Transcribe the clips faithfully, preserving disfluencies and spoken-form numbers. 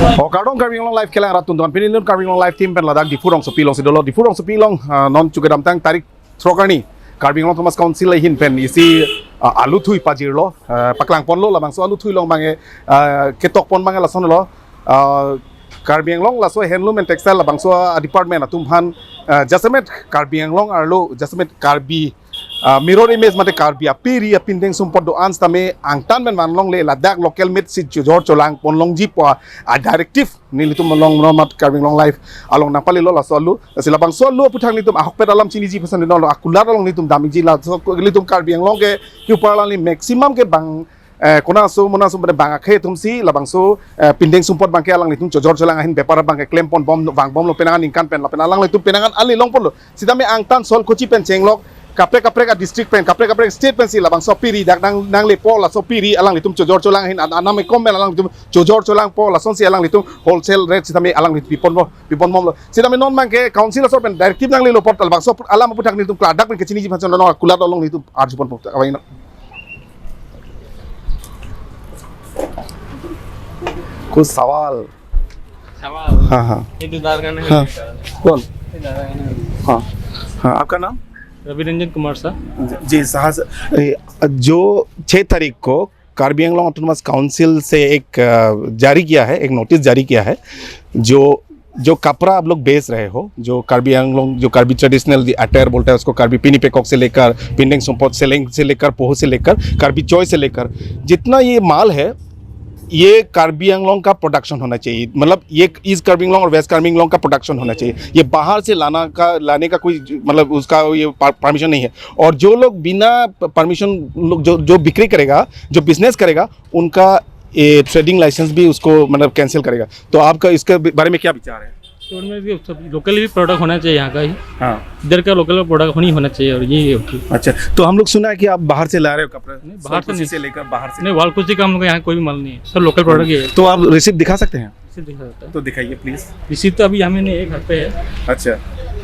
O kardom Karbi Anglong Live kelang rat atum, pini nelitum Karbi Anglong Live team pen ladak Diphu rongsopi alongsi dolo. Diphu rongsopi along, ah, non chukidamtang tarik throk arni Karbi Anglong Autonomous Council ahin pen isi, ah, alu thui pajirlo, ah, paklangponlo, labangso alu thui along abangke, ah, ketokpon abangke lasonlo. Ah, Karbi Anglong laso handloom and textile labangso, ah, department atum aphan, ah, jasemet Karbi Anglong arlo, jasemet Karbi, ah, mirror image mate Karbi apiri apindeng sumpot do-an sitame angtan pen vanlongle, ladak local made si chojor cholangpon longji pu, ah, directive nelitum along non mat Karbi Anglong Live along nangpalelo laso alu. Lasi labangso alu aphuthak nelitum ahokpet alam chiniji aphan dolo, akulat along nelitum damji laso, nelitum Karbi Anglong ke upar alangli maximum ke bang, eh, konat aso monat aso pada bang akhei atumsi labangso, eh, pindeng sumpot abangke alanglitum chojor cholang ahin bepar abangke klemponbom vangbomlo penang aningkan pen lapen alanglitum penang an ali longponlo. Sitame angtan Solkhusi pen chenglok kaprek kaprek a-district pen, kaprek kaprek state pensi labangso apiri dak nang, nanglepo, laso apiri alanglitum chojor cholang ahin an-, anam ekom pen alanglitum chojor cholangpo, lasonsi alanglitum wholesale rate sitame alanglitum piponpo, piponbomlo. Sitame non abangke council asor pen directive nanglelo apot labangso alam aphuthak nelitum klardak pen kechiniji aphan non akulat along nelitum arjuponpo. कुछ सवाल। सवाल। हाँ, हाँ। ये दीदार करने हाँ। कौन? ये दीदार करने हाँ। हाँ, आपका नाम? रवि रंजन कुमार सर। जी, सर, ए, जो छह तारीख को कार्बी आंगलोंग ऑटोनोमस काउंसिल से एक, अ, जारी किया है, एक नोटिस जारी किया है, जो, जो कपड़ा आप लोग बेच रहे हो, जो कार्बी आंगलोंग, जो कार्बी ट्रेडिशनल अटायर बोलता है, उसको कार्बी पिनी पेकॉक से लेकर, पिंडेंग सुम्पत, सेलेंग से लेकर, पोहो से लेकर, कार्बी चोय से लेकर, जितना ये माल है, ये कार्बी आंगलोंग का प्रोडक्शन होना चाहिए। मतलब, ये ईस्ट कार्बी आंगलोंग और वेस्ट कार्बी आंगलोंग का प्रोडक्शन होना चाहिए। ये बाहर से लाना का, लाने का कोई, मतलब, उसका ये पर-, परमिशन नहीं है। और जो लोग बिना प-, परमिशन, लोग जो, जो बिक्री करेगा, जो बिजनेस करेगा, उनका ये ट्रेडिंग लाइसेंस भी उसको, मतलब, कैंसिल करेगा। तो आपका इसके बारे में क्या विचार है? तो उनमें भी सब लोकल भी प्रोडक्ट होना चाहिए यहाँ का ही। हाँ। इधर का लोकल प्रोडक्ट होनी होना चाहिए और ये है कि अच्छा, तो हम लोग सुना है कि आप बाहर से ला रहे हो कपड़ा? नहीं, बाहर से सोलकुची नहीं। से लेकर बाहर से? नहीं, वालकुची का हम लोग के यहाँ कोई भी माल नहीं है, सब लोकल प्रोडक्ट ही है। तो आप रिसिप्ट दिखा सकते हैं? रिसिप्ट दिखा सकता है। तो दिखाइए प्लीज। रिसिप्ट तो अभी हमें नहीं, घर पे है। अच्छा।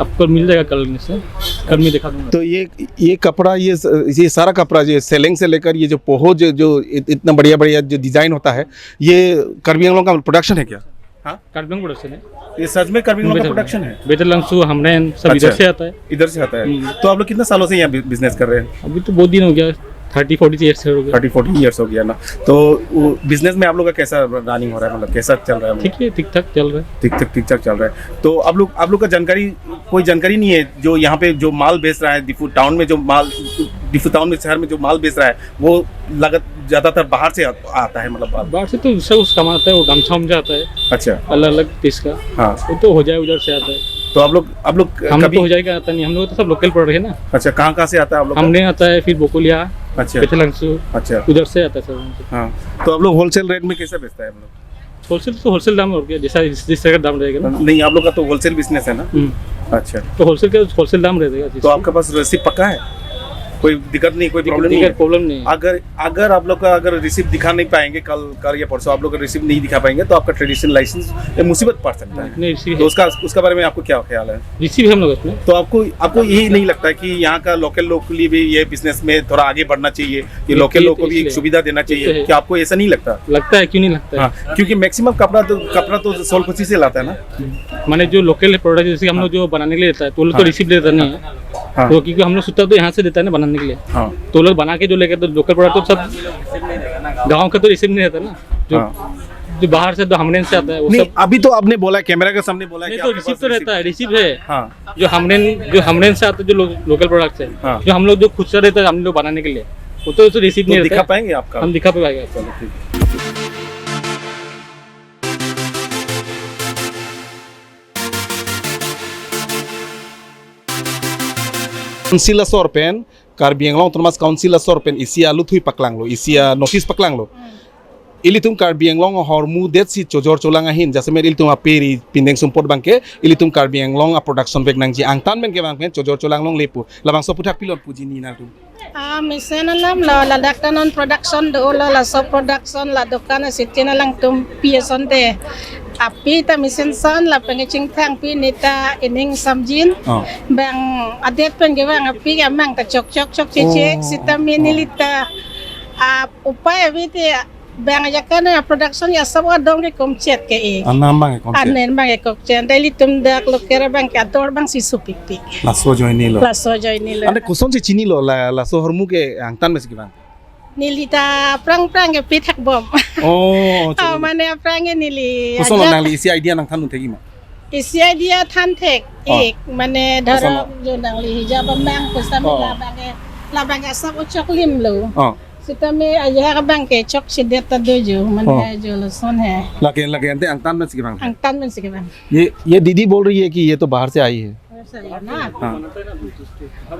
आपको मिल जाएगा कल में से, कल में दिखा दूंगा। तो ये, ये कपड़ा, ये स-, ये सारा कपड़ा, ये सेलेंग से लेकर ये जो पोहो, जो, जो इत-, इतना बढ़िया बढ़िया जो डिजाइन होता है, ये कार्बी आंगलोंग का प्रोडक्शन है क्या? हाँ? कार्बी आंगलोंग प्रोडक्शन है। ये सच में कार्बी आंगलोंग का बेटर प्रोडक्शन है? बेटर लांगसू, हमरेन, सब अच्छा। इधर से आता है। इधर से आता है। हम्म। तो आप लोग कितना सालों से यहाँ बि-, बिजनेस कर रहे हैं? अभी तो बहुत दिन हो गया, थर्टी फोर्टी ईयर्स हो गया। थर्टी फोर्टी ईयर्स हो गया ना। तो वो बिजनेस में आप लोग का कैसा रनिंग हो रहा है, मतलब कैसा चल रहा है? ठीक है, ठीक ठाक चल रहा है। ठीक ठाक, ठीक ठाक चल रहा है। तो आप लोग, आप लोग का जानकारी, कोई जानकारी नहीं है जो यहाँ पे जो माल बेच रहा है, दीफू टाउन में जो माल, दीफू टाउन में, शहर में जो माल बेच रहा है, वो लगत ज्यादातर बाहर से आ-, आता है, मतलब, बाहर? बाहर से तो सब कुछ सामान आता है, वो गमछा उमछा आता है। अच्छा। अलग अलग पीस का। हाँ। वो तो होजाई उधर से आता है। तो आप लोग, आप लोग हम लोग कभी तो होजाई का आता नहीं, हम लोग तो सब लोकल प्रोडक्ट है ना। अच्छा, कहाँ कहाँ से आता है आप लोग का? हमरेन आता है, फिर बोकुलिया, अच्छा। बेथेलांगसू, अच्छा। उधर से आता है सब। हाँ। तो आप लोग होलसेल रेट में कैसे बेचता है आप लोग? होलसेल तो होलसेल दाम और क्या, जैसा जिस, जिस तरह का दाम रहेगा ना। नहीं, आप लोग का तो होलसेल बिजनेस है ना? हम्म। अच्छा। तो होलसेल का होलसेल दाम रहेगा। तो आपके पास रसीद पक्का है? कोई दिक्कत नहीं, कोई दिक-, प्रॉब्लम नहीं दिक्कत, है? प्रॉब्लम नहीं है। अगर, अगर आप लोग का अगर रिसिप्ट दिखा नहीं पाएंगे कल, कल या परसों आप लोग का रिसिप्ट नहीं दिखा पाएंगे तो आपका ट्रेडिशनल लाइसेंस, ये मुसीबत पड़ सकता है। नहीं, रिसीव तो है। उसका, उसका बारे में आपको क्या ख्याल है? रिसीव है हम लोग इसमें। तो आपको, आपको यही नहीं लगता कि यहाँ का लोकल लोग के लिए भी ये बिजनेस में थोड़ा आगे बढ़ना चाहिए, ये ये लोकल लोग को भी एक इसलिए सुविधा देना चाहिए, तो है। क्या आपको ऐसा नहीं लगता? लगता है, क्यों नहीं लगता है? हाँ, क्योंकि मैक्सिमम कपड़ा तो, कपड़ा तो सोलकुची से लाता है ना। माने जो लोकल प्रोडक्ट जैसे हम लोग हाँ। जो बनाने के लिए लेता है, तो वो लोग तो हाँ। रिसीव लेता नहीं है। हाँ। तो क्योंकि हम लोग सूता तो यहाँ से देता है ना बनाने के लिए। हाँ। तो वो लोग बना के जो लेकर तो लोकल प्रोडक्ट तो सब गाँव का तो रिसीव नहीं रहता ना। जो, हाँ। जो बाहर से तो हमरेन से आता है, वो नहीं, सब अभी तो आपने बोला, कैमरा के सामने बोला नहीं, कि तो आपके रिसीव पास तो रिसीव रहता है, रिसीव है। हाँ। जो हमरेन, जो हमरेन से आता है, जो लो-, लोकल प्रोडक्ट है, हाँ। जो हम लोग जो खुद से रहता है, हम लोग बनाने के लिए, वो तो, तो रिसीव तो नहीं दिखा रहता है। पाएंगे आपका? हम दिखा पाएंगे आपको। चलो, ठीक है। Council asor pen, Karbi Anglong Autonomous Council asor pen isi aluthoi paklanglo, isi a-notice paklanglo. Ilitum Karbi Anglong ahormu detsi chojor cholang ahin, jasemet ilitum aperi pindeng sumpot abangke, ilitum Karbi Anglong a-production vek nangji angtan pen kevang pen chojor cholang longle pu. Labangso aphuthak pilon puji nelitum. Ah, mesen alam lo, ladak ta non production dolo, laso production la dokan asitin alangtum pi asonte. Api ta mesen ason, lapen kechingthang pi neta ining samjin. Oh. Bang adet pen kevang api amang ta chok chok chok chechek, oh, sitame oh, nelita, ah, upai avi te Bang ajakong a-production ya asap adong ke komchet ke ik. Anam bang ke komchet. Anam bang ke komchet. Anta ilitum dak local abang ke ador abangsi sopikpik. Laso ajoinelo. Laso ajoinelo. Ante kosonsi chinilo la, laso ahormu ke angtan pensi kevang? Neli ta aphrang aphrang ke pithak bom. Oh, oh, mane aphrang ke neli koson lo ajak nangli isi idea nangthan un thekji ma? Isi idea than thek. Oh. Ik, mane koson lo? Dhorok jo nangli hijab amang pusitame, oh, labang ke, labang ke asap o choklimlo. Oh. Sitame ajahak abang ke chokchedet ta do jo, mane, oh, jo lason he. Lake, lake ante angtan pensi kevang? Angtan pensi kevang. ये, ये दीदी बोल रही है कि ये तो बाहर से आई है। बाहर से आया ना? हाँ।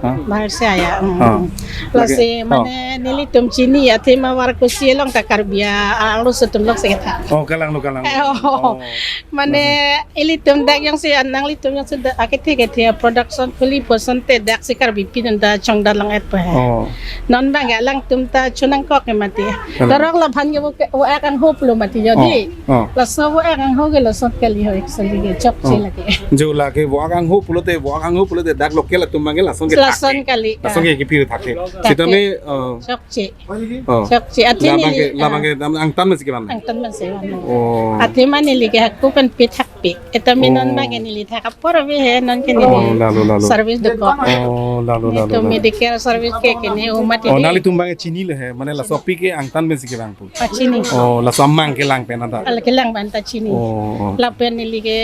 हाँ? बाहर से आया, हम्म। हाँ। Lasi, lake, हाँ, mane nelitum chini athema Varkusi along ta Karbi a, arloso atum alongsi kethan. Oh, kalanglo, kalanglo. Eh, oh. Oh. Mane, lake, ilitum dak jongsi, nanglitum jongsi dak akethe kethe a-production khuli pu asonte daksi Karbi pinunda chongdat lang-et pa he. Oh. Non bang ke alangtum ta chonangkok ke mati. Kalang. Dhorok labang ke vo-ak angho pulo mati jodi. Oh. Oh. Laso vo-ak angho ke lason kali ho actually ke chokche, oh, lake. Jo lake vo-ak angho pulote, vo-ak angho pulote dak local atum bang ke lason ke, lason thakte, kali, lason, ah, ke kepir thakte. Thakte. Sitame, eh, chokche. Oh. Chokche. Athe labang neli, ke, labang, ah, ke angtan pensi kevang? Angtan pensi kevang. Oh. Athema neli ke hako pen pithakpik. Sitame non, oh, bang ke neli thak apor ave he, non ke neli, oh, lalo, lalo, service dokok. Oh, lalo, lalo, lalo. Nelitum Medicare service ke kene o mati. Oh, de. Nanglitum bang ke chinilo he, mane laso api ke angtan pensi kevang pu? Ah, chini. Oh, laso amang kelang pen anta? Al kelang pen ta chini. Oh, oh. Lapen neli ke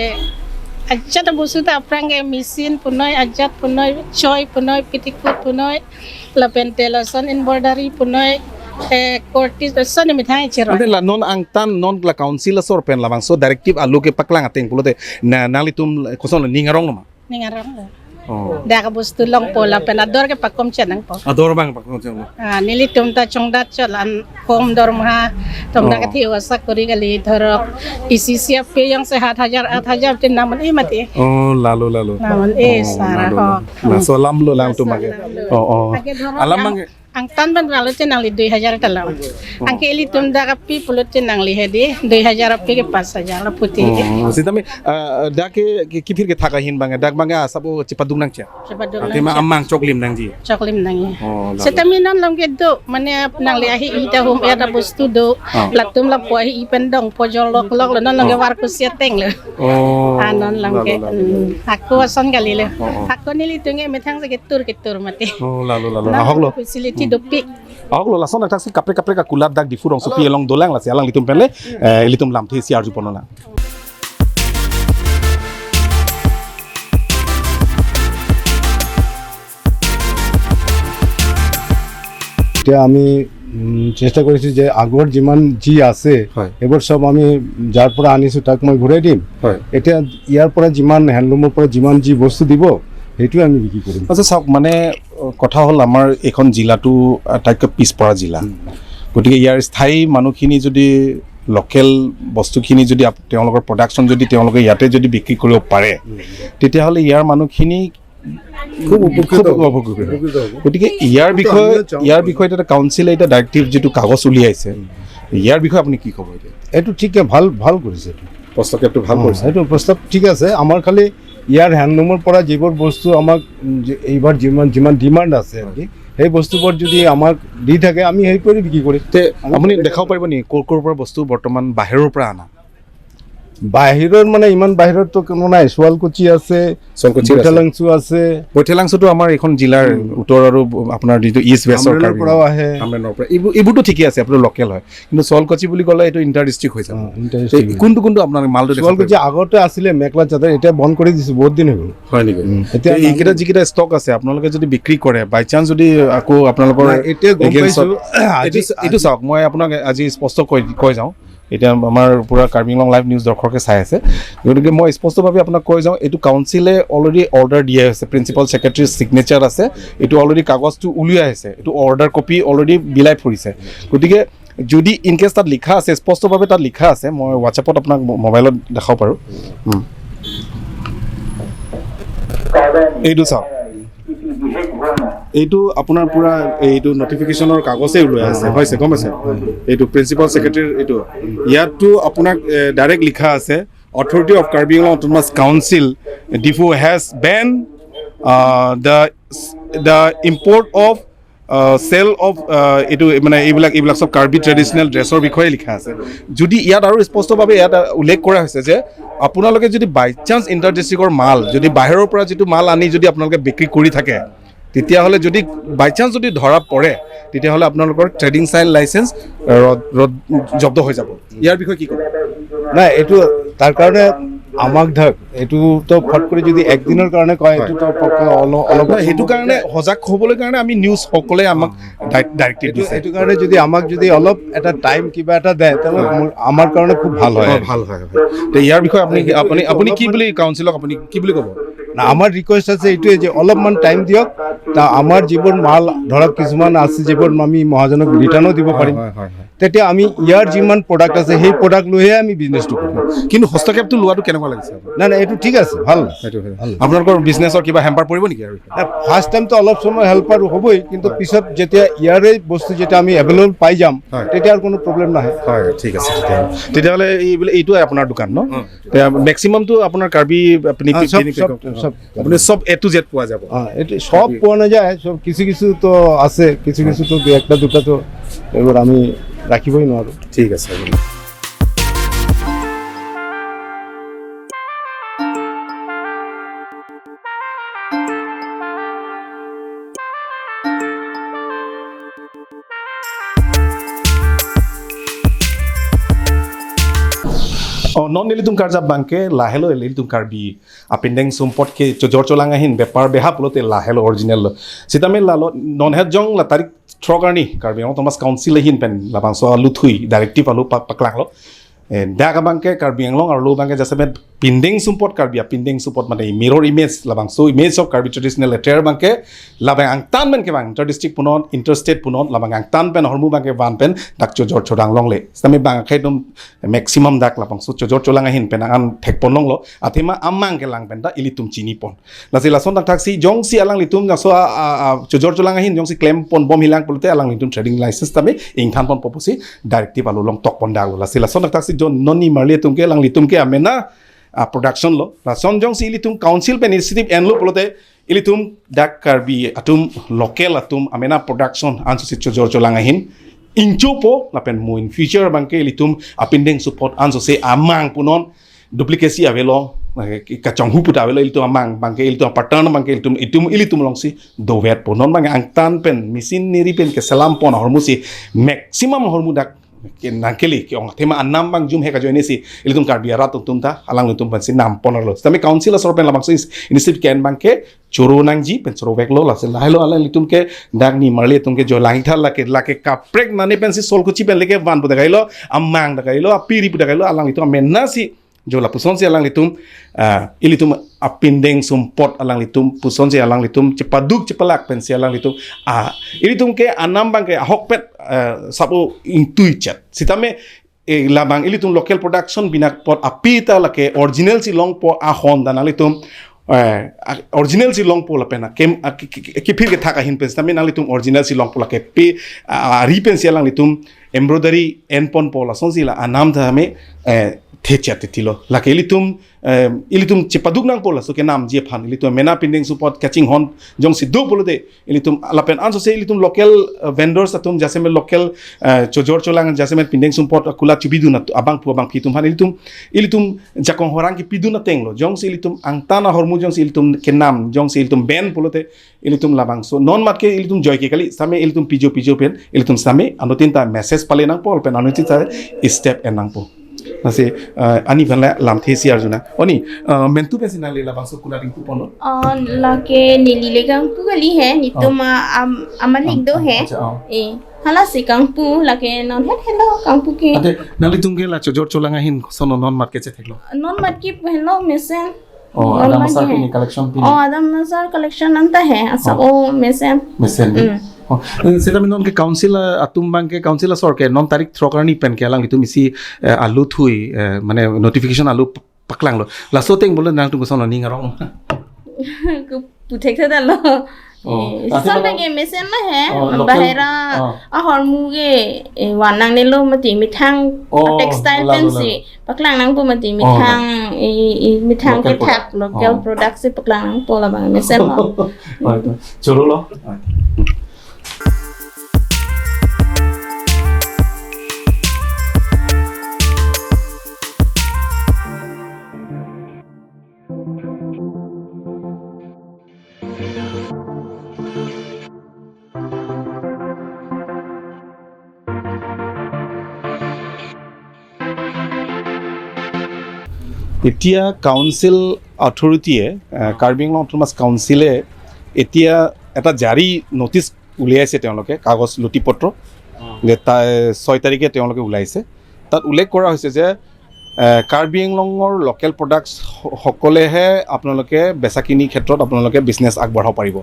ajat abostu ta aphrang ke machine punoi, ajat punoi, choi punoi, petticoat punoi, lapen te lason embroidery punoi, eh, kurtis, lason methang cheroi. Ante la non angtan, non la council asor pen labangso directive alo kepaklang ateng pulote na, nanglitum koson lo, ning aronglo ma? Ning aronglo. Oh. Dak abostu longpo lapen ador ke pakomchet nangpo. Ador bang pakomchet nangpo. Ah, nelitum ta chongdat chot la-an kom dormoha. Tom dak, oh, kethe o asakori kali, dhorok isi isi ape jongsi hat hajar, aat hajar te nam un-e mati. Oh, lalo, lalo. Nam un-e, oh, sara lalo, ho. Lalo. Laso alamlo alangtum bang ke. Laso alamlo. Oh, oh. Lake dhorok alam yang bang ke angtan pen pulote nangli dui hajar ta lam. Oh. Anke ilitum dak api pulote nangli hedi, dui hajar api ke pas hajar lapu ti. Oh, sitame, ah, dak ke, ke kepir kethak ahin bang, dak bang asap o chepaduk nangji? Chepaduk nangji. Athema amang choklim nangji? Choklim nangji. Oh, lalo. Sitame non along ke do, mane nangli ahi-i ta home air ta bostu do. Oh. Latum lapu ahi-i pen dongpo, jolok lok lo, non along ke, oh, Varkusi ateng lo. Oh, ah, non along ke, lalo, lalo, lalo. Hmm, hako ason kali lo. Oh, oh. Hako nelitum ke methang si ketur ketur mati. Oh, lalo, lalo. Non ahok lo. Facility, hmm, dopik. Ahok lo, lason athak si kaprek kaprek akulat dak Diphu rongsopi along dolang, lasi alanglitum pen le, eh, ilitum lamthe isi arju ponnang. এতিয়া আমি, উম, চেষ্টা কৰিছো যে আগৰ যিমান যি আছে, হয়। এইবোৰ চব আমি যাৰ পৰা আনিছো তাক মই ঘূৰাই দিম। হয়। এতিয়া ইয়াৰ পৰা যিমান হেণ্ডলুমৰ পৰা যিমান যি বস্তু দিব, সেইটোৱে আমি বিক্ৰী কৰিম। আচ্ছা, চাওক, মানে, কথা হ'ল, আমাৰ এইখন জিলাটো আটাইতকৈ পিছপৰা জিলা। উম। গতিকে ইয়াৰ স্থায়ী মানুহখিনি যদি লোকেল বস্তুখিনি যদি আপ-, তেওঁলোকৰ প্ৰডাকশ্যন যদি তেওঁলোকে ইয়াতে যদি বিক্ৰী কৰিব পাৰে, উম। তেতিয়াহ'লে ইয়াৰ মানুহখিনি খুব উপকৃত খুব হ'ব। উপকৃত হ'ব। উপকৃত হ'ব। গতিকে ইয়াৰ কিন্তু বিষয়ে, আমিও চাওঁ ইয়াৰ বিষয়ে এতিয়া কাউন্সিলে এতিয়া ডাইৰেক্টিভ যিটো কাগজ উলিয়াইছে, উম। ইয়াৰ বিষয়ে আপুনি কি ক'ব এতিয়া? এইটো ঠিকে, ভাল, ভাল কৰিছে এইটো। প্ৰস্তাৱটো ভাল, অ, কৰিছে। এইটো প্ৰস্তাৱ ঠিক আছে। আমাৰ খালি ইয়াৰ হেণ্ডলুমৰ পৰা যিবোৰ বস্তু আমাক, উম, যে এইবাৰ যিমান, যিমান ডিমাণ্ড আছে আৰু কি, সেই বস্তুবোৰ যদি আমাক দি থাকে, আমি সেইবোৰে বিক্ৰী কৰিম। তে আমি আপুনি দেখাব পাৰিব নেকি ক'ৰ ক'ৰ পৰা বস্তু বৰ্তমান বাহিৰৰ পৰা অনা? বাহিৰৰ মানে ইমান বাহিৰততো কোনো নাই। শুৱালকুছি আছে, শুৱালকুছি আছে। বৈঠালাংচু আছে। বৈঠালাংচুটো আমাৰ এইখন জিলাৰ উম। উত্তৰ আৰু আপোনাৰ যিটো ইষ্ট ৱেষ্টৰ কামৰেলৰ কাৰ্বি পৰাও আহে। কামৰেলৰ পৰা। এইবোৰ, এইবোৰতো ঠিকে আছে, আপোনাৰ লোকেল হয়। কিন্তু শুৱালকুছি বুলি ক'লে এইটো ইণ্টাৰ ডিষ্ট্ৰিক্ট হৈ যাব। অ, ইণ্টাৰ তে ডিষ্ট্ৰিক্ট হৈ কোনটো কোনটো আপোনালোকে মালটো দেখাব কোৱালকুছি পাৰিব? আগতে আছিলে মেখেলা চাদৰ, এতিয়া বন্ধ কৰি দিছে বহুত দিন হৈ গ'ল। হয় নেকি? উম, এতিয়া তে নাম এইকেইটা নাই। যিকেইটা ষ্টক আছে, আপোনালোকে যদি বিক্ৰী কৰে, বাই চান্স যদি আকৌ আপোনালোকৰ নাই, এতিয়া গম এগেইনষ্টত, পাইছো। আজি, এইটো, এইটো আজি চাওক, মই আপোনাক আজি স্পষ্ট কৈ, কৈ যাওঁ। এতিয়া আমাৰ পুৰা কাৰ্বি আংলং লাইভ নিউজ দৰ্শকে চাই আছে, গতিকে মই স্পষ্টভাৱে আপোনাক কৈ যাওঁ, এইটো কাউন্সিলে অলৰেডি অৰ্ডাৰ দিয়া হৈছে, প্ৰিন্সিপাল ছেক্ৰেটাৰীৰ ছিগনেচাৰ আছে, এইটো অলৰেডি কাগজটো উলিওৱা হৈছে, এইটো অৰ্ডাৰ কপি অলৰেডি বিলাই ফুৰিছে। গতিকে যদি ইন কেছ তাত লিখা আছে, স্পষ্টভাৱে তাত লিখা আছে, মই WhatsApp-ত আপোনাক ম-, মোবাইলত দেখাব পাৰোঁ। উম। এইটো চাওক, এইটো আপোনাৰ পুৰা এইটো নটিফিকেশ্যনৰ কাগজে ওলাই আছে, হৈছে, গম পাইছে? এইটো প্ৰিন্সিপাল ছেক্ৰেটাৰীৰ এইটো, ইয়াততো আপোনাক, এ, ডাইৰেক্ট লিখা আছে, Authority of Karbi Anglong Autonomous Council, Diphu has banned, uh, the, the import of চেল অফ এইটো মানে এইবিলাক এইবিলাক চব কাৰ্বি ট্ৰেডিশ্যনেল ড্ৰেছৰ বিষয়ে লিখা আছে। যদি ইয়াত আৰু স্পষ্টভাৱে ইয়াত উল্লেখ কৰা হৈছে যে আপোনালোকে যদি বাই চান্স ইণ্টাৰ ডিষ্ট্ৰিক্টৰ মাল যদি বাহিৰৰ পৰা যিটো মাল আনি যদি আপোনালোকে বিক্ৰী কৰি থাকে, তেতিয়াহ'লে যদি বাই চান্স যদি ধৰা পৰে, তেতিয়াহ'লে আপোনালোকৰ ট্ৰেডিং চাইন লাইচেন্স জব্দ হৈ যাব। ইয়াৰ বিষয়ে কি ক'ব? নাই, এইটো তাৰ কাৰণে আমাক ধৰক এইটো তো ফট কৰি যদি একদিনৰ কাৰণে কয়, এইটো তো পক্কা অলপ অলপ নহয়, সেইটো কাৰণে সজাগ হ'বলৈ কাৰণে আমি নিউজ সকলে আমাক ডাইৰেক্টিভ এইটো দিছে। এইটো কাৰণে যদি আমাক যদি অলপ এটা টাইম কিবা এটা দিয়ে, তেতিয়াহ'লে মোৰ আমাৰ কাৰণে খুব ভাল হয়। অ, ভাল হয়, হয়। তে ইয়াৰ বিষয়ে আপুনি আপুনি আপুনি কি বুলি কাউন্সিলক আপুনি কি বুলি ক'ব? না, আমাৰ ৰিকুৱেষ্ট আছে এইটোৱে যে অলপমান টাইম দিয়ক। তা আমাৰ যিবোৰ মাল ধৰক কিছুমান আছে যিবোৰ আমি মহাজনক ৰিটাৰ্ণো দিব পাৰিম। হয়, হয়, হয়। তেতিয়া আমি ইয়াৰ যিমান প্ৰডাক্ট আছে সেই প্ৰডাক্ট লৈহে আমি বিজনেছটো কৰিম। কিন্তু হস্তক্ষেপটো লোৱাটো কেনেকুৱা লাগিছে আপোনাৰ? নাই নাই, এইটো ঠিক আছে, ভাল। সেইটো হয়। আপোনালোকৰ বিজনেছৰ কিবা হেম্পাৰ পৰিব নেকি আৰু? ফাৰ্ষ্ট টাইমটো অলপ সময় হেল্পাৰ হ'বই, কিন্তু পিছত যেতিয়া ইয়াৰে বস্তু যেতিয়া আমি এভেইলেবল পাই যাম, হয়। তেতিয়া আৰু কোনো প্ৰব্লেম নাহে। হয়, ঠিক আছে। তেতিয়াহ'লে তেতিয়াহ'লে এইবিলাক এইটোৱে আপোনাৰ দোকান ন? মেক্সিমামটো আপোনাৰ কাৰ্বি আপুনি অ, চব- পিন্ধি চব- পিন্ধি- চব। আপুনি চব এ টু জেড পোৱা যাব। অ, এইটো সব পোৱা নাযায়, চব কিছু কিছু তো আছে, কিছু কিছু তো দুই একটা দুটা তো এইবোৰ আমি ৰাখিবই নোৱাৰোঁ। ঠিক আছে। Oh, non nelitum karjap abangke lahelo ilitum Karbi apindeng sumpot ke chojor cholang ahin bepar beha pulote lahelo original lo. Sitame lalo non het jong la tarik throk arni Karbi Anglong Autonomous Council ahin pen labangso aluthui directive alu pa- paklanglo. Eh, dak abangke Karbi Anglong arlo abangke jasemet pindeng sumpot Karbi apindeng sumpot mane mirror image labangso image of Karbi traditional attire abangke labang angtan pen kevang inter district punon inter state punon labang angtan pen ahormu abangke van pen dak chojor cholang longle. Sitame bang akhai atum maximum dak labangso chojor cholang ahin pen an thekpon longlo. Athema amang kelang pen ta ilitum chinipon. Lasi lason thakthaksi jongsi alanglitum laso a, a, a, chojor cholang ahin jongsi klempon bom hilang pulote alanglitum trading license tame ingthanponpo pusi directive alu long tokpon daglo. Lasi lason thakthaksi jon non nimarli atum ke alanglitum ke amena a, production lo. Lason jongsi ilitum council pen initiative enlo pulote ilitum dak Karbi atum local atum amena production ansose chojor cholang ahin ingchopo lapen mo in future abangke ilitum apindeng sumpot ansose amang punon duplicacy avelo, eh, kachonghu puta avelo ilitum amang abangke ilitum pattern abangke ilitum itum ilitum alongsi dovetpo. Non abangke angtan pen machinery pen keselampon ahormusi maximum ahormu dak ke nangkele ke-ong athema anam abang jum he kajoinesi ilitum Karbi arat atum ta alanglitum pensi nampon arlo. Sitame council asor pen labangso is- initiative ke-en abangke choro nangji pen choroveklo lasi lahelo alanglitum ke dak nimarli atum ke jo langtha lake lake kaprek nane pensi Solkuchi pen leke van pu dakailo amang dakailo apiri pu dakailo alanglitum amenasi jo lapusonsi alanglitum, ah, ilitum apindeng sumpot alanglitum pusonsi alanglitum chepaduk chepalak pensi alanglitum, ah, ilitum ke anam abangke ahokpet, ah, sabo ingtuichet. Sitame eh, labang ilitum local production binakpot apita lake original si longpo ahon dan nanglitum, eh, a- original si longpo lapen akem a- ki- ki- ki- kiphir kethak ahin pen sitame nanglitum original si longpo lake pe a- ari pensi alanglitum embroidery enponpo lasonsi la anam tame, eh, thechat titilo lake ilitum, eh, ilitum chepaduk nangpo laso kenamji aphan ilitum mena pindeng sumpot kachinghon jongsi do pulote ilitum lapen ansose ilitum local, eh, vendors atum jasemet local, eh, chojor cholang jasemet pindeng sumpot akula chubidun at- abangphu abangphi atum aphan ilitum ilitum jakong horang kipidun atenglo jongsi ilitum angtan ahormu jongsi ilitum kenam jongsi ilitum ben pulote ilitum labangso non mat ke ilitum joike kali sitame ilitum pijo pijo pen ilitum sitame anuttin ta message pale nangpo pen anuttin ta step en nangpo. Lasi, eh, ani aphan le lamthe isi arjuna. Oni, eh, mentu pensi nangli labangso kulat ingpu ponlo? Oh, lake neli le kangpu kali he, netum, oh, ah, am- amalik do he. Acha, oh. Eh, halasi kangpu, lake non het helo kangpu ke. Ante, nanglitum ke la chojor cholang ahin koson non mat ke chetheklo? Non mat ke helo mesen. Oh, non adam mat asar ke pini collection pini. Oh, adam asar collection anta he, asa, oh, mesen. Mesen. Mm. Oh, eh, sitame non ke council, eh, atum abangke council asor ke non tarik throk arni pen ke alanglitum isi, eh, aluthui, eh, mane notification alu p- paklanglo. Laso ateng pulo nangtum koson ning arong? Ke puthek thadalo. Oh, eh, athema sar non ke mesen ma he, oh, local, bahera, oh, ahormu ke, eh, van nangnelo mati methang, oh, textile, lalo, pensi lalo. Paklang nangpo mati, oh, methang, eh, eh, methang local kethak product, local, oh, product si paklang nangpo labang mesen lo. Oh, itu. Choro lo. এতিয়া কাউন্সিল অথৰিটিয়ে, আহ, কাৰ্বি আংলং অট'নমাছ কাউন্সিলে এতিয়া এটা জাৰি নটিচ উলিয়াইছে তেওঁলোকে, কাগজ নথি পত্ৰ, যে তাই ছয় তাৰিখে তেওঁলোকে ওলাইছে। তাত উল্লেখ কৰা হৈছে যে, আহ, কাৰ্বি আংলঙৰ লোকেল প্ৰডাক্টছ স-, সকলেহে আপোনালোকে বেচা কিনি ক্ষেত্ৰত আপোনালোকে বিজনেছ আগবঢ়াব পাৰিব।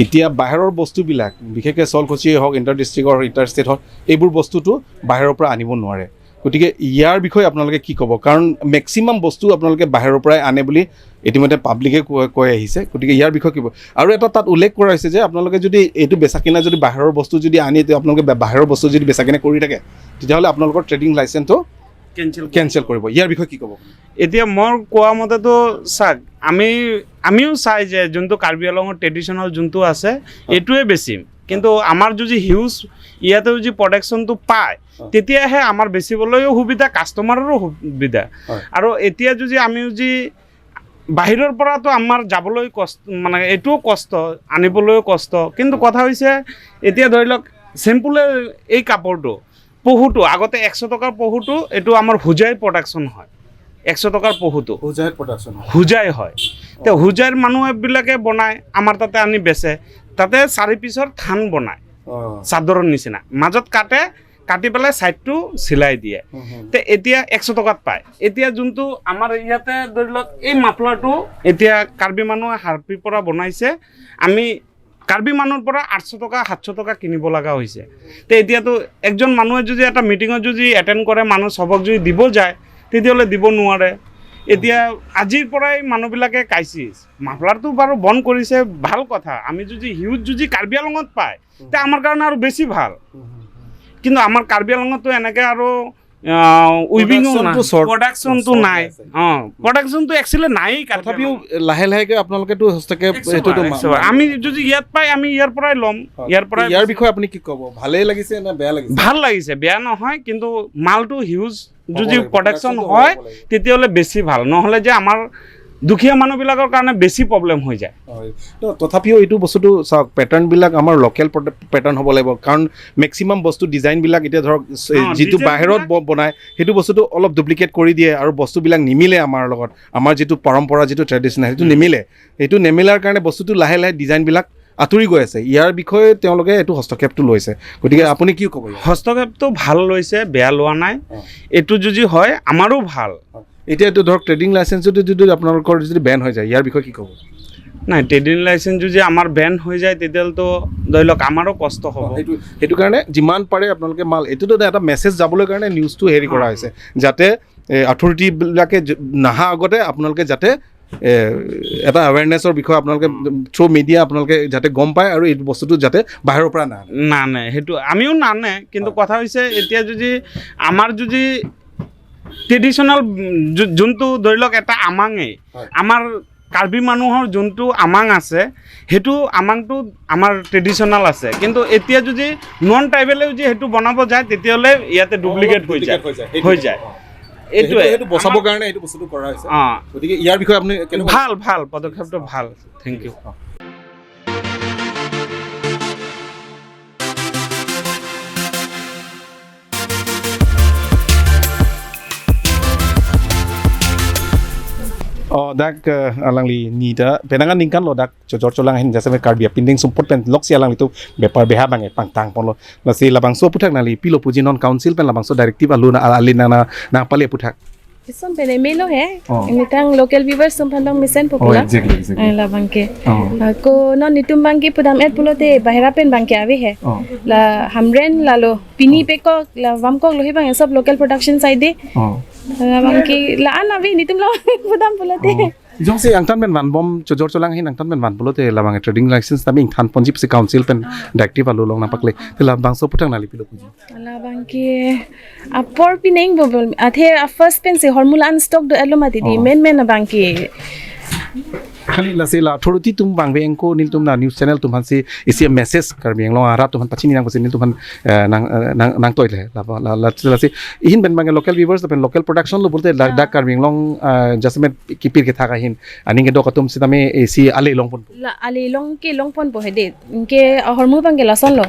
এতিয়া বাহিৰৰ বস্তুবিলাক, বিশেষকৈ শুৱালকুছিয়ে হওক, ইণ্টাৰ ডিষ্ট্ৰিক্টৰ, ইণ্টাৰ ষ্টেট হওক, এইবোৰ বস্তুটো বাহিৰৰ পৰা আনিব নোৱাৰে। গতিকে ইয়াৰ বিষয়ে আপোনালোকে কি ক'ব? কাৰণ মেক্সিমাম বস্তু আপোনালোকে বাহিৰৰ পৰাই আনে বুলি ইতিমধ্যে পাব্লিকে কৈ, কৈ আহিছে। গতিকে ইয়াৰ বিষয়ে কি ক'ব? আৰু এটা তাত উল্লেখ কৰা হৈছে যে আপোনালোকে যদি এইটো বেচা কিনা যদি বাহিৰৰ বস্তু যদি আনি, তে আপোনালোকে বা-, বাহিৰৰ বস্তু যদি বেচা কিনা কৰি থাকে, তেতিয়াহ'লে আপোনালোকৰ ট্ৰেডিং লাইচেন্সটো কেঞ্চেল কেঞ্চেল কৰিব। ইয়াৰ বিষয়ে কি ক'ব? এতিয়া মোৰ কোৱা মতেতো চাওক, আমি, আমিও চাই যে যোনটো কাৰ্বি আংলঙৰ ট্ৰেডিশ্যনেল যোনটো আছে, এইটোৱে বেচিম। কিন্তু আমাৰ যদি হিউজ ইয়াতে যদি প্ৰডাকশ্যনটো পায়, হয়। তেতিয়াহে আমাৰ বেচিবলৈও সুবিধা, কাষ্টমাৰৰো সুবিধা। হয়। আৰু এতিয়া যদি আমি যদি বাহিৰৰ পৰাতো আমাৰ যাবলৈ কষ্ট, মানে এইটোও কষ্ট, আনিবলৈও কষ্ট। কিন্তু কথা হৈছে, এতিয়া ধৰি লওক, চিম্পুলে এই কাপোৰটো, পহুটো, আগতে একশ টকাৰ পহুটো, এইটো আমাৰ হোজাই প্ৰডাকশ্যন হয়, একশ টকাৰ পহুটো। হোজাইৰ প্ৰডাকশ্যন হয়। হোজাই হয়। তে হোজাইৰ মানুহ বিলাকে বনায়, আমাৰ তাতে আনি বেচে। তাতে চাৰি পিচৰ থান বনায়, অ। চাদৰৰ নিচিনা। মাজত কাটে, কাটি পেলাই ছাইডটো চিলাই দিয়ে। হুম, হুম। তে এতিয়া একশ টকাত পায়। এতিয়া যোনটো আমাৰ ইয়াতে ধৰি লওক এই মাফলাৰটো এতিয়া কাৰ্বি মানুহে হাৰপিৰ পৰা বনাইছে, আমি কাৰ্বি মানুহৰ পৰা আঠশ টকা, সাতশ টকা কিনিব লগা হৈছে। তে এতিয়াতো একজন মানুহে যদি এটা মিটিঙত যদি এটেণ্ড কৰে, মানুহ চবক যদি দিব যায়, তেতিয়াহ'লে দিব নোৱাৰে। এতিয়া আজিৰ পৰাই মানুহবিলাকে ক্ৰাইচিছ। মাফলাৰটো বাৰু বন্ধ কৰিছে, ভাল কথা। আমি যদি হিউজ যদি কাৰ্বি আংলঙত পায়, তে আমাৰ কাৰণে আৰু বেছি ভাল। কিন্তু আমাৰ কাৰ্বি আংলঙততো এনেকে আৰু, আহ, উইভিঙো প্ৰডাকশ্যনটো নাই। শ্বৰ্ট, প্ৰডাকশ্যনটো শ্বৰ্ট নাই। আছে। অ, প্ৰডাকশ্যনটো একচুৱেলি নায়েই কাৰ্বি তথাপিও আংলঙত। লাহে লাহেকে আপোনালোকেতো হস্তক্ষেপ একশ এইটোতো বাৰ, মা-, একশ বাৰ। আমি যদি ইয়াত পাই, আমি ইয়াৰ পৰাই ল'ম। হয়। ইয়াৰ পৰাই ইয়াৰ বেচিম। বিষয়ে আপুনি কি ক'ব? ভালেই লাগিছে নে বেয়া লাগিছে? ভাল লাগিছে, বেয়া নহয়, কিন্তু মালটো হিউজ হ'ব যদি লাগিব, প্ৰডাকশ্যন প্ৰডাকশ্যনটো হয়, হ'ব লাগিব। তেতিয়াহ'লে বেছি ভাল। নহ'লে যে আমাৰ দুখীয়া মানুহবিলাকৰ কাৰণে বেছি প্ৰব্লেম হৈ যায়। হয়। ন, তথাপিও এইটো বস্তুটো চাওক, পেটাৰ্ণবিলাক আমাৰ লোকেল প্ৰড-, পেটাৰ্ণ হ'ব লাগিব, কাৰণ মেক্সিমাম বস্তু ডিজাইনবিলাক এতিয়া ধৰক, চ-, অ, যিটো ডিজাইনবিলাক বাহিৰত ব-, বনায়, সেইটো বস্তুটো অলপ ডুপ্লিকেট কৰি দিয়ে আৰু বস্তুবিলাক নিমিলে আমাৰ লগত, আমাৰ যিটো পৰম্পৰা, যিটো ট্ৰেডিশ্যনেল, সেইটো উম। নিমিলে। সেইটো নিমিলাৰ কাৰণে বস্তুটো লাহে লাহে ডিজাইনবিলাক আঁতৰি গৈ আছে। ইয়াৰ বিষয়ে তেওঁলোকে এইটো হস্তক্ষেপটো লৈছে। গতিকে আপুনি কি ক'ব ইয়াত? হস্তক্ষেপটো ভাল লৈছে, বেয়া লোৱা নাই। অ। এইটো যদি হয়, আমাৰো ভাল। অ। এতিয়া এইটো ধৰক ট্ৰেডিং লাইচেন্সটো যদি আপোনালোকৰ যদি বেন হৈ যায়, ইয়াৰ বিষয়ে কি ক'ব? নাই, ট্ৰেডিং লাইচেন্স যদি আমাৰ বেন হৈ যায়, তেতিয়াহ'লেতো ধৰি লওক আমাৰো কষ্ট হ'ব। অ, সেইটো, সেইটো কাৰণে যিমান পাৰে আপোনালোকে মাল, এইটোতো এটা মেছেজ যাবলৈ কাৰণে নিউজটো হেৰি কৰা অ। হৈছে, যাতে, এ, অথৰিটিবিলাকে য-, নাহা আগতে আপোনালোকে যাতে, এ, এটা এৱেৰনেছৰ বিষয়ে আপোনালোকে উম। থ্ৰু মিডিয়া আপোনালোকে যাতে গম পায় আৰু এই বস্তুটো যাতে বাহিৰৰ পৰা নানে। নানে, সেইটো আমিও নানে, কিন্তু হয়। কথা হৈছে এতিয়া যদি আমাৰ যদি ট্ৰেডিশ্যনেল, উম, যো-, যোনটো ধৰি লওক এটা আমাঙেই, হয়। আমাৰ কাৰ্বি মানুহৰ যোনটো আমাং আছে, সেইটো আমাংটো আমাৰ ট্ৰেডিশ্যনেল আছে, কিন্তু এতিয়া যদি নন ট্ৰাইবেলেও যদি সেইটো বনাব যায়, তেতিয়াহ'লে ইয়াতে ডুপ্লিকেট হৈ যায়। ডুপ্লিকেট হৈ যায়, সেইটোৱে। হৈ যায়। অ। এইটোৱে। সেইটো, সেইটো বচাবৰ আমাৰ কাৰণে এইটো বস্তুটো কৰা হৈছে। অ। গতিকে ইয়াৰ বিষয়ে আপুনি কেনেকুৱা? ভাল, ভাল, পদক্ষেপটো ভাল। Thank you. অ। Oh, dak, eh, alangli nita, penang aningkan lo dak, Chojor Cholang ahin jasemet Karbi apindeng sumpot pen loksi alanglitum bepar beha abang pangtang ponlo. Lasi labangso aphuthak nangli pilo puji non council pen labangso directive alu na, ali nang na, nangpale aphuthak. Isom pen M L A lo he. Oh. Imitang local viewers atum aphan long mesen po Oh, pula. Exactly, exactly. Eh, labangke. Oh. Ako non itum abangke pudam et pulote bahera pen abangke ave he. Oh. La Hamren lalo pini Oh. pekok la Vamkok lo he abang sob local production side de. Oh. Labangke la-an ave netum lo pudam pulote. Oh. Jongsi angtan pen vanbom Chojor Cholang ahin angtan pen van pulote labang trading license tame ingthan ponji pusi council pen Ah. directive alu long nangpakle. Ah. Te labangso aphuthak nangli pilo puji. Labangke apor pineng bobol athe a first pensi hormu la-an stock do elo mati di Oh. men men abangke. Kali lasi la authority atum abang veng ko nelitum la news channel atum aphansi isi message Karbi Anglong arat atum aphan pachini nang pusi nelitum aphan, eh, nang, eh, nang, nangtoi le. La, la, la, lasi ihin pen abang local viewers lapen local production lo pulote la, la Karbi Anglong, eh, jasemet kipir kethak ahin aning kedok atum sitame isi ale longponpo. La ale long ke longponpo hedi. Anke ahormu abang ke lasonlo.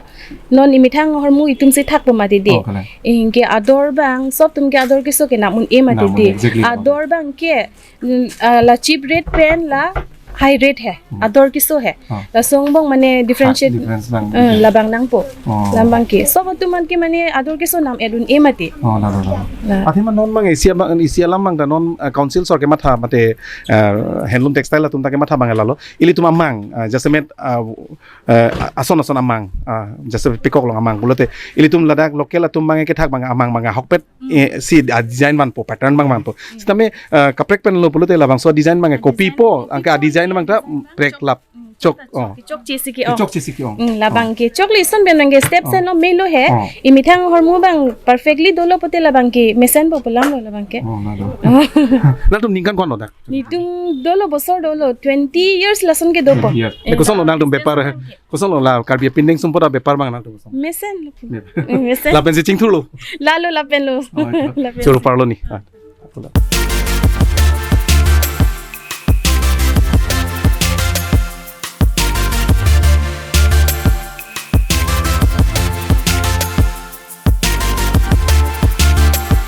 Non imethang ahormu itum si thakpo mati di. Oh, kalang. Anke ador abang, sob atum ke ador keso ke nam un-e mati di. Nam un-e, exactly. Ador abang ke, mm, ah, la cheap rate pen la high rate he. Hmm. Ador keso he. Oh. Lason abang mane differentiate, difference abang. Eh, labang nangpo. Oh. Labang ke. Sob atum aphan ke mane ador keso nam et un-e mati. Oh, la, la, la. La. Athema non abang isi abang, isi alam abang ta non, eh, council sor kematha mate, eh, handloom textile atum ta kematha abang lalo. Ilitum amang, eh, jasemet, eh, eh, ason ason amang, ah, jase pekok along amang pulote ilitum ladak local atum abang kethak abang amang abang ahokpet, eh, si a-design vanpo, pattern abang vanpo. Sitame, eh, kaprek pen lo pulote labangso design abang copy po, anke a-design abang ta, mm, prek lap chok, oh. Chokche si ke-ong. Chokche si ke-ong. Mm, labang ke chokle ison pen abang ke step sen lo melo he. Oh. Imethang ahormu abang perfectly dolo pulote labang ke mesenpo pu alam lo labang ke. Oh, la, la. Nangtum ningkan ko-an lo dak? Nelitum dolo bosor dolo, twenty years lason ke dopo. Twenty years. Eh, kosonlo nangtum bepar he? Kosonlo la Karbi apindeng sumpot abepar abang nangtum koson? Mesen lo. Mep. Eh, mesen. Lapen si chingthurlo? Lalo lapen lo. Oh, iya. Lapen. Choro parlo ni. Ah.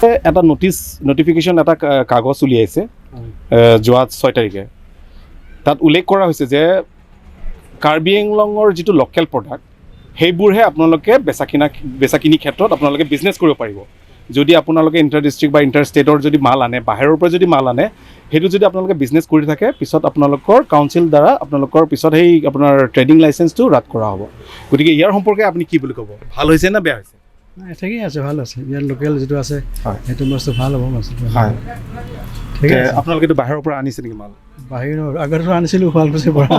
এটা notice, notification এটা কা-, কাগজ উলিয়াইছে, হয়। এ, যোৱা ছয় তাৰিখে। তাত উল্লেখ কৰা হৈছে যে কাৰ্বি আংলঙৰ যিটো লোকেল প্ৰডাক্ট, সেইবোৰহে আপোনালোকে বেচা কিনা, বেচা কিনি ক্ষেত্ৰত আপোনালোকে বিজনেছ কৰিব পাৰিব। যদি আপোনালোকে ইণ্টাৰ ডিষ্ট্ৰিক্ট বা ইণ্টাৰ ষ্টেটৰ যদি মাল আনে, বাহিৰৰ পৰা যদি মাল আনে, সেইটো যদি আপোনালোকে বিজনেছ কৰি থাকে, পিছত আপোনালোকৰ কাউন্সিল দ্বাৰা আপোনালোকৰ পিছত সেই আপোনাৰ ট্ৰেডিং লাইচেন্সটো ৰাদ কৰা হ'ব। গতিকে ইয়াৰ সম্পৰ্কে আপুনি কি বুলি ক'ব? ভাল হৈছে নে বেয়া হৈছে? নাই, ঠিকেই আছে, ভাল আছে। ইয়াৰ লোকেল যিটো আছে, হয়। সেইটো বস্তু ভাল হ'ব, বস্তুটো ভাল হয়। হ'ব। ঠিক তে আছে। আপোনালোকেতো বাহিৰৰ পৰা আনিছে নেকি মাল? বাহিৰৰ, আগতেতো আনিছিলোঁ শুৱালকুছিৰ পৰা।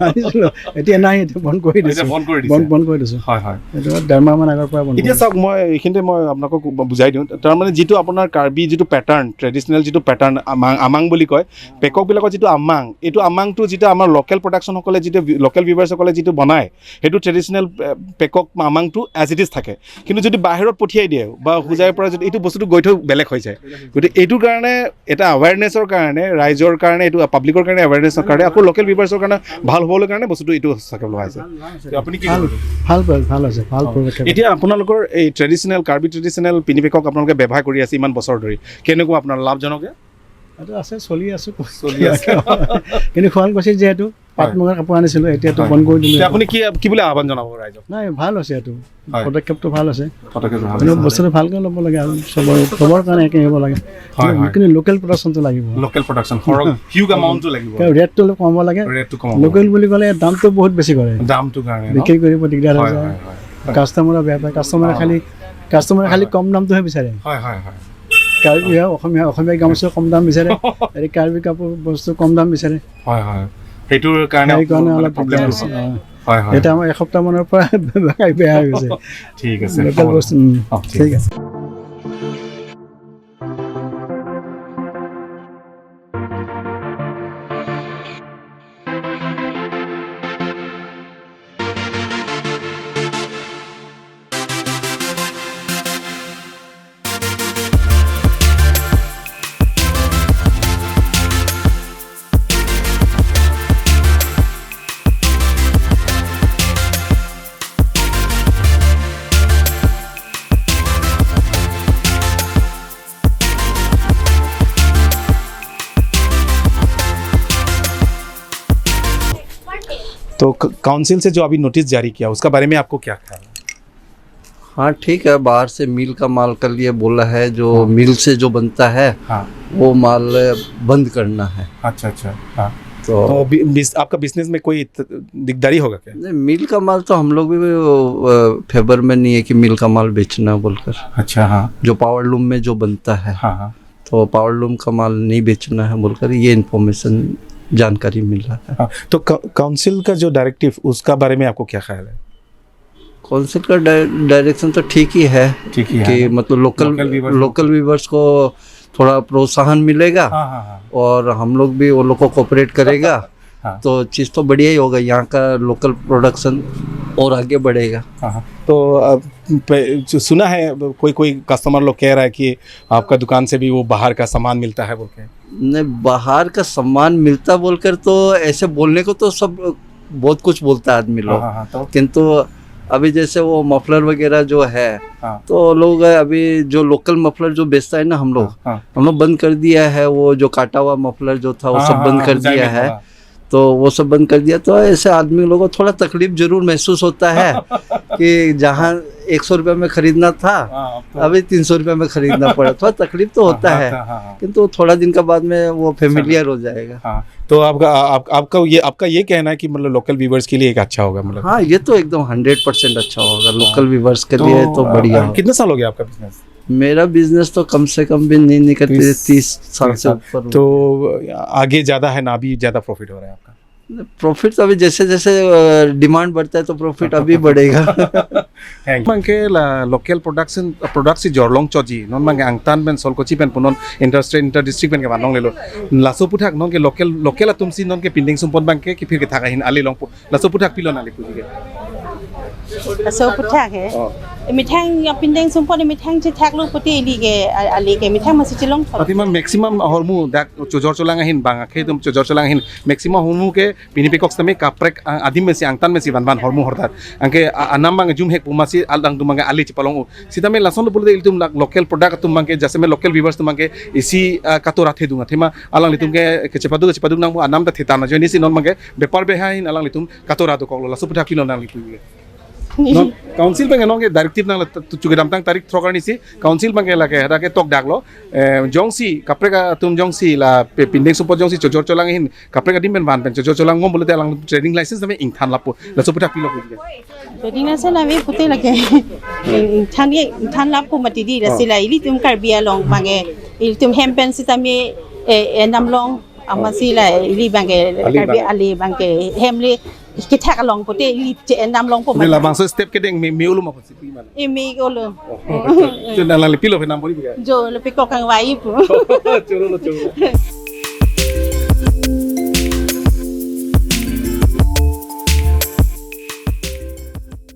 আনিছিলোঁ। এতিয়া নাই, এতিয়া বন্ধ কৰি এতিয়া দিছোঁ। বন্ধ কৰি দিছে? বন্ধ, বন্ধ কৰি দিছোঁ। হয়, হয়। এইটো ডেৰ মাহমান আগৰ পৰা বন্ধ এতিয়া কৰি চাওক, মই এইখিনিতে মই আপোনালোকক বুজাই দিওঁ। তাৰমানে যিটো আপোনাৰ কাৰ্বি যিটো পেটাৰ্ণ, ট্ৰেডিশ্যনেল যিটো পেটাৰ্ণ, আমাং, আমাং বুলি কয়, পেককবিলাকৰ যিটো আমাং, এইটো আমাংটো যিটো আমাৰ লোকেল প্ৰডাকশ্যনসকলে যিটো ভি-, লোকেল ভিভাৰ্ছসকলে যিটো বনায়, সেইটো ট্ৰেডিশ্যনেল, এ, পেকক আমাংটো এজ ইট ইজ থাকে। কিন্তু যদি বাহিৰত পঠিয়াই দিয়ে বা হোজাইৰ পৰা যদি এইটো বস্তুটো গৈ থৈ বেলেগ হৈ যায়। গতিকে এইটোৰ কাৰণে এটা এৱেৰনেছৰ কাৰণে, ৰাইজৰ কাৰণে, এইটো পাব্লিকৰ কাৰণে এৱেৰনেছৰ কাৰণে, আকৌ লোকেল ভিভাৰ্ছৰ কাৰণে ভাল হ'বলৈ কাৰণে বস্তুটো এইটো চাকে লোৱা হৈছে। আপুনি কি ভাল, ক'ব? ভাল পাই, ভাল হৈছে, ভাল অ। পদক্ষেপ। এতিয়া আপোনালোকৰ এই ট্ৰেডিশ্যনেল, কাৰ্বি ট্ৰেডিশ্যনেল পিনি পেকক আপোনালোকে ব্যৱসায় কৰি আছে ইমান বছৰ ধৰি, কেনেকুৱা আপোনাৰ লাভজনক? এইটো আছে, চলি আছোঁ। চলি আছে। কিন্তু শুৱালকুছিত যিহেতু পাট হয়। মুগাৰ কাপোৰ আনিছিলোঁ, এতিয়াতো হয়। বন্ধ কৰি দিলোঁ। এতিয়া আপুনি কি, কি বুলি আহ্বান জনাব ৰাইজক? নাই, ভাল হৈছে এইটো। হয়। পদক্ষেপটো ভাল হৈছে। পদক্ষেপ ভাল কিন্তু হৈছে। বস্তুটো ভালকৈ ল'ব লাগে আৰু চবৰ, চবৰ কাৰণে একে হ'ব লাগে। হয়, হয়। কিন্তু লোকেল প্ৰডাকশ্যনটো লাগিব। লোকেল প্ৰডাকশ্যন, সৰহ, হিউজ এমাউণ্টটো লাগিব। কাৰণ ৰেটটো অলপ কমাব লাগে। ৰেটটো কমাব লোকেল লাগে। বুলি ক'লে দামটো বহুত বেছি কৰে। দামটো কাৰণে ন? বিক্ৰী কৰিব দিগদাৰ হৈ হয়, যায়। হয়, হয়, হয়। কাষ্টমাৰে বেয়া পায়। কাষ্টমাৰে অ। খালি, কাষ্টমাৰে হয়, খালি হয়। কম দামটোহে বিচাৰে। হয়, হয়, হয়। কাৰ্বি হয়, অসমীয়া, অসমীয়া গামোচা কম দাম বিচাৰে। এই কাৰ্বি কাপোৰ বস্তু কম দাম বিচাৰে। হয়, হয়। সেইটোৰ কাৰণে সেইকাৰণে মানে অলপ প্ৰব্লেম দিগদাৰ হৈছে। হৈছে। অ। হয়, হয়। এতিয়া আমাৰ এসপ্তাহ মানৰ পৰা ব্যৱসায় বেয়া হৈ গৈছে। ঠিক আছে, লোকেল হ'ব। বস্তু, উম, অ, ঠিক ঠিক আছে। আছে। तो क-, काउंसिल से जो अभी नोटिस जारी किया, उसका बारे में आपको क्या ख्याल है? हाँ, ठीक है, बाहर से मिल का माल के लिए बोला है, जो हाँ। मिल से जो बनता है, हाँ। वो माल बंद करना है। अच्छा, अच्छा, हाँ। तो तो बि-, बिस-, आपका बिजनेस में कोई त-, दिकदारी होगा क्या? नहीं, मिल का माल तो हम लोग भी, अ, फेवर में नहीं है कि मिल का माल बेचना बोलकर। अच्छा, हाँ। जो पावर लूम में जो बनता है, हाँ, हाँ। तो पावर लूम का माल नहीं बेचना है बोलकर ये इन्फॉर्मेशन, जानकारी मिल रहा है। हाँ, तो का-, काउंसिल का जो डायरेक्टिव, उसका बारे में आपको क्या ख्याल है? काउंसिल का डाय-, डायरेक्शन तो ठीक ही है ठीक ही है कि ना? मतलब लोकल, लोकल व्यूवर्स को लोकल व्यूवर्स को थोड़ा प्रोत्साहन मिलेगा। हाँ, हाँ, हाँ। और हम लोग भी वो लोग को कोऑपरेट करेगा। हाँ। तो चीज़ तो बढ़िया ही होगा, यहाँ का लोकल प्रोडक्शन और आगे बढ़ेगा। हाँ, हाँ। तो अब पे-, जो सुना है, कोई कोई कस्टमर लोग कह रहा है कि आपका दुकान से भी वो बाहर का सामान मिलता है बोल के। नहीं, बाहर का सामान मिलता बोलकर तो ऐसे बोलने को तो सब बहुत कुछ बोलता है आदमी लोग। हाँ, हाँ, हाँ, तो? किंतु अभी जैसे वो मफलर वगैरह जो है, हाँ। तो लोग अभी जो लोकल मफलर जो बेचता है ना हम लोग, हाँ, हाँ। हम लोग बंद कर दिया है। वो जो काटा हुआ मफलर जो था, वो हाँ, सब हाँ, बंद हाँ, कर हो जाएगा दिया है। थोड़ा। तो वो सब बंद कर दिया, तो ऐसे आदमी लोगों को थोड़ा तकलीफ जरूर महसूस होता है कि जहाँ एक सौ रुपया में खरीदना था, हाँ, अब तो अभी तीन सौ रुपया में खरीदना पड़ा। थोड़ा तकलीफ तो होता हाँ, है, हाँ, हाँ, हाँ। किंतु थोड़ा दिन का बाद में वो फेमिलियर हो जाएगा। हाँ, तो आपका, आप, आपका ये, आपका ये कहना है कि मतलब लोकल व्यूअर्स के लिए एक अच्छा होगा, मतलब? हाँ, ये तो एकदम हंड्रेड परसेंट अच्छा होगा, हाँ। लोकल व्यूअर्स के तो, लिए तो अ, बढ़िया अ, होगा। कितना साल हो गया आपका बिजनेस? मेरा बिजनेस तो कम से कम भी नहीं, नहीं करते, तीस, तीस साल तीस से साल। ऊपर हो तो गया। आगे ज्यादा है ना, अभी ज्यादा प्रॉफिट हो रहा है आपका? प्रॉफिट तो अभी जैसे जैसे, अ, डिमांड बढ़ता है तो प्रॉफिट अभी बढ़ेगा। Thank you. Bangke la local production, product si jorlong choji. Non bangke angtan pen Solkochi pen punon inter-state, inter-district pen kevan longlelo. Laso aphuthak non ke local, local atum si non ke pindeng sumpon bangke kephir kethak ahin ale longpo. Laso aphuthak pilo nangli puji ke? Laso aphuthak ke? Oh. Methang ya pindeng sumpon methang chethaklo pute ili ke, a-, ali ke methang masi chelong thot. Athema maximum ahormu dak chojor cholang ahin bang akhe atum chojor cholang ahin maximum ahormu ke pini pekok sitame kaprek, ah, adim pensi angtan pensi vanvan hormu hortar. Anke, ah, anam bang jum hek pu masi alangtum bangke ale chepalong-o. Sitame lason pulote ilitum lak local product atum bangke, jasemet local viewers atum bangke isi, ah, katora thedung athema alanglitum ke kechepadu kechepadu nangpo, anam ta thetan ajoine si non bangke bepar beha ahin alanglitum katora dokoklo. Laso aphuthak pilo nangli puji ke? Non council bangke non ke directive nang la tu, tu kedamtang tarik throk arni si council bangke lake hadak ke tokdaklo. Eh, jongsi kaprek atum jongsi la pe-, pindeng sumpon jongsi chojor cholang ahin kaprek adim pen van pen chojor cholang ngom pulote alang trading license tame ingthan lapo. Laso aphuthak pilo puji ke? Trading license tame pute lake ingthan ye, ingthan lapo mati di. Oh. Lasi la ilitum Karbi along bangke ilitum hem pen sitame, eh, eh, namlong amatsi la ili bangke ali Karbi bang. Ali bangke hem le kethak along pute ili che namlongpo. Pute mati. Labangso step kedeng me, me-olo ma pusi pi man? Eh, me-olo. Oh. Chun alangli pilo phenam pori bika? Jo, le pekok kangvai pu. Choro lo, choro lo.